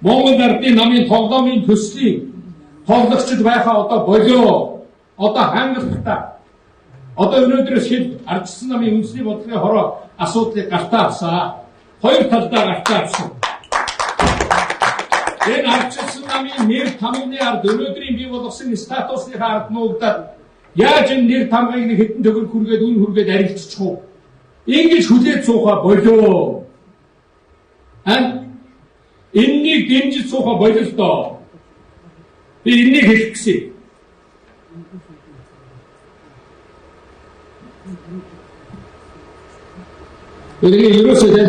Монгол Ардын намын тоглоомын төслийн тоглогчд байхаа одоо болио. Одоо хангалттай. Одоо өнөөдрөөс хэд ардчсан намын үндэсний бодлогын хороо асуудлыг гартаа авсан. Хоёр талдаа гартаа авсан. Энэ ардчилсан намын нэр тамганы ард өнөөдрийн бий болгосон статусныхаа ард нуугдаад яаж энэ нэр тамгыг нэг хэдэн төгрөг хүргээд үн хүргээд арилжчих уу? Ингэж хүлээж суухаа болио. Ан энэнийг дэмжиж суухаа болио л доо. Би энэнийг хэлэх гэсэн. Тэгээ ерөөсөө тэ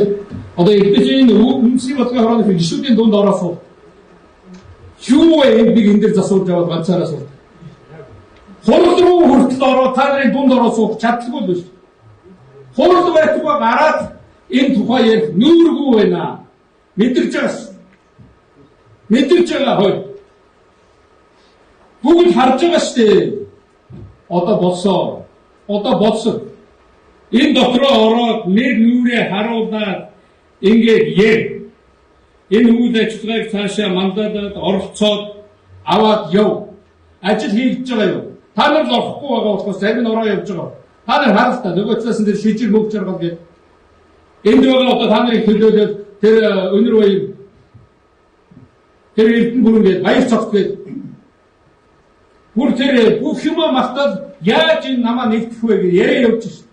одоо эрдэнэсийн үндэсний бодлогын хорооны гишүүдийн дунд ороо суу. Юу вэ энэ би энэ дэр засуулж аваад ганцаараа суу. Хурал руу хүртэл ороо та нарын дунд ороо суух чадлагүй л биш. Хурал байтугай гараад энэ тухай ярих нүүргүй байна. Мэдэрч байгаас. Мэдэрч байгаа хой. Бүгд харж байгаа шүү дээ. Одоо болсон. Одоо болсон. Энэ дотроо ороод нэр нүрээ харуулад ингээд яр. Энэ үйл ажиллагааг цаашаа мандаад оролцоод аваад яв. Ажил хийгдэж байгаа юу? Та нар л орохгүй байгаа болохоос зарим нь ороо явж байгаа. Та нар харал та нөгөө талаас нь тэр шижир мөг жаргал гээд энд байгаа одоо та нарыг төлөөлөөд тэр өнөр баяр тэр эрдэнэ бүрэн гээд баяр цогт гээд бүр тэр бүх юмаа мартаад яаж энэ намаа нэгтгэх вэ гэж яриа явж шээ.